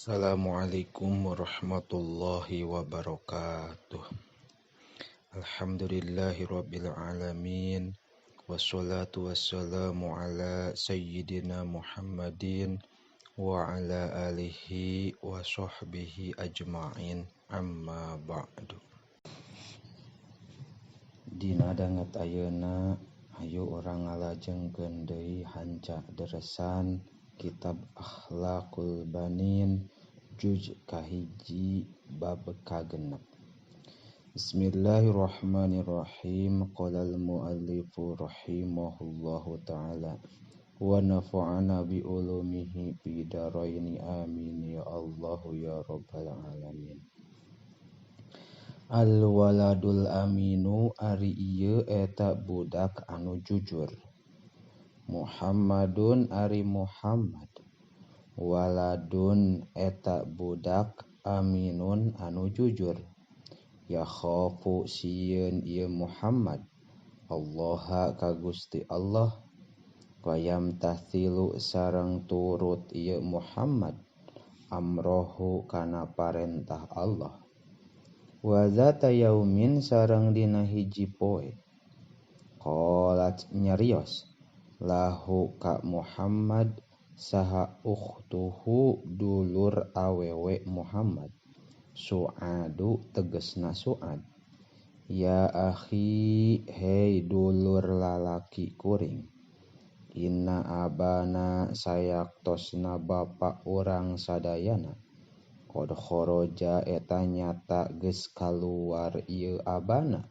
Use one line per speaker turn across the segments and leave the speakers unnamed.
Assalamualaikum warahmatullahi wabarakatuh. Alhamdulillahirabbil alamin. Wassalatu wassalamu ala sayyidina Muhammadin wa ala alihi wa sahbihi ajma'in. Amma ba'du. Dina danget ayeuna hayu urang ngalajengkeun deui hanca deresan kitab Akhlaqul Banin juz kahiji bab kagenep. Bismillahirrahmanirrahim. Qala al-muallifu rahimahullahu ta'ala wa nafa'ana bi ulumihi fi daraini amin ya Allahu ya rabbal alamin. Al waladul aminu ari ieu eta budak anu jujur. Muhammadun ari Muhammad. Waladun eta budak aminun anu jujur. Yakhafu sieun ieu Muhammad Allaha ka Gusti Allah. Wa yamtathilu sareng turut ieu Muhammad amrohu kana parentah Allah. Wa zata yaumin sareng dina hiji poe. Qalat nyarios lahu ka Muhammad saha ukhtuhu dulur awewe Muhammad. Su'adu tegesna Su'ad. Ya akhi, hei dulur lalaki kuring. Inna abana sayaktosna bapa urang sadayana. Qad kharaja eta nyata geus kaluar ieu abana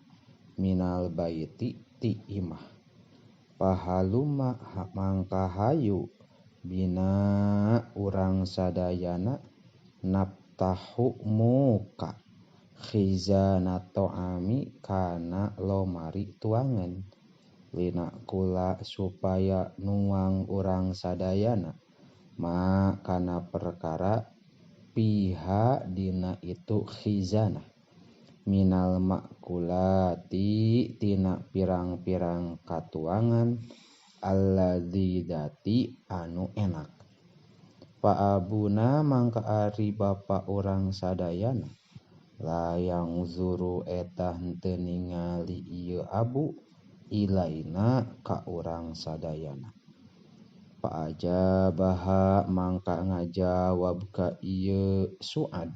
minal baiti ti imah. Pahaluma mangka hayu bina urang sadayana naftahu muka khizana ta'ami kana lomari tuangan linakula supaya nuang urang sadayana ma kana perkara piha dina itu khizana minal makulati tina pirang-pirang katuangan alladzidati anu enak. Fa abuna mangka ari bapa urang sadayana layang zuru eta henteu ningali ieu abu ilaina ka urang sadayana. Fa ajabaha mangka ngajawab ka ieu Su'ad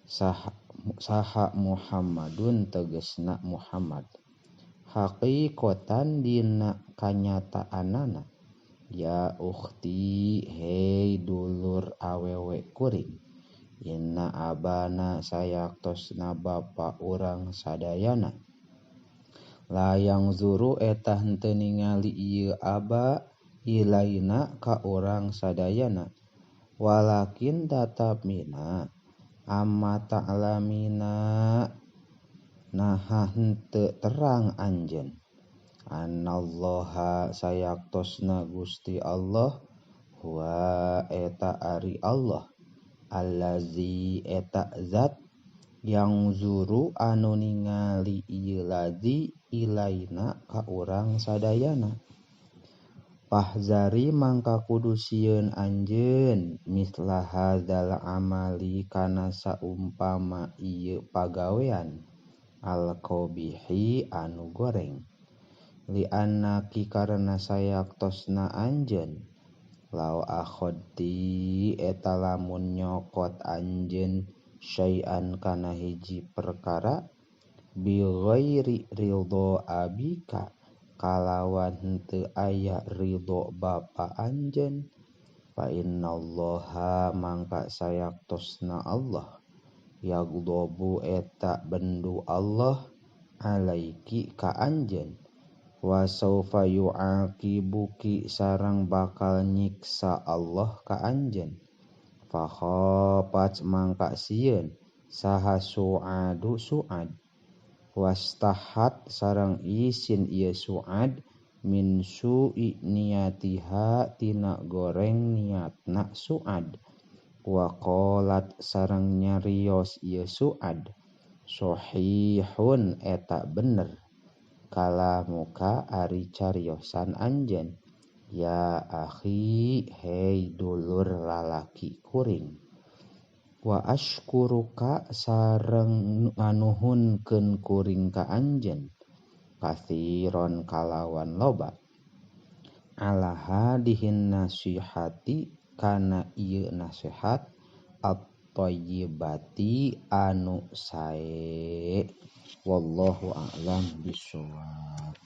saha Muhammadun tegesna Muhammad haqiqatan dina kanyataanana. Ya ukhti, hei dulur awewe kuring. Inna abana sayaktosna bapa urang sadayana layang zuru eta henteu ningali ieu aba ilaina ka urang sadayana. Walakin tatapmina amma ta'lamina naha henteu terang anjeun anallaha sayaktosna Gusti Allah huwa eta ari Allah allazi eta zat yang zuru anu ningali ieu ladzi ilaina ka urang sadayana. Pahzari mangka kudu sieun anjeun misla hadzal amali kana saumpama ieu pagawean al-qabihi anu goreng. Li annaki karena sayaktosna anjeun law akhadti eta lamun nyokot anjeun syai'an kana hiji perkara bi ghairi ridho abika kalawan henteu aya ridho bapa anjeun fa innallaha mangka sayaktosna Allah yagdobu eta bendu Allah alaiki ka anjeun wa saufa yu'aqibuki sareng bakal nyiksa Allah ka anjeun. Fa khafat mangka sieun saha Su'adu Su'ad wastahat sareng isin ieu Su'ad min su'i niyatiha tina goreng niatna Su'ad. Wa qalat sareng nyarios ieu Su'ad sahihun eta bener kalamuka ari cariosan anjeun. Ya akhi, hei dulur lalaki kuring. Wa ashkuruka sareng nganuhunkeun kuring ka anjeun katsiron kalawan loba ala hadihin nasihati kana ieu nasihat at-thayyibati anu sae. Wallahu a'lam bishawab.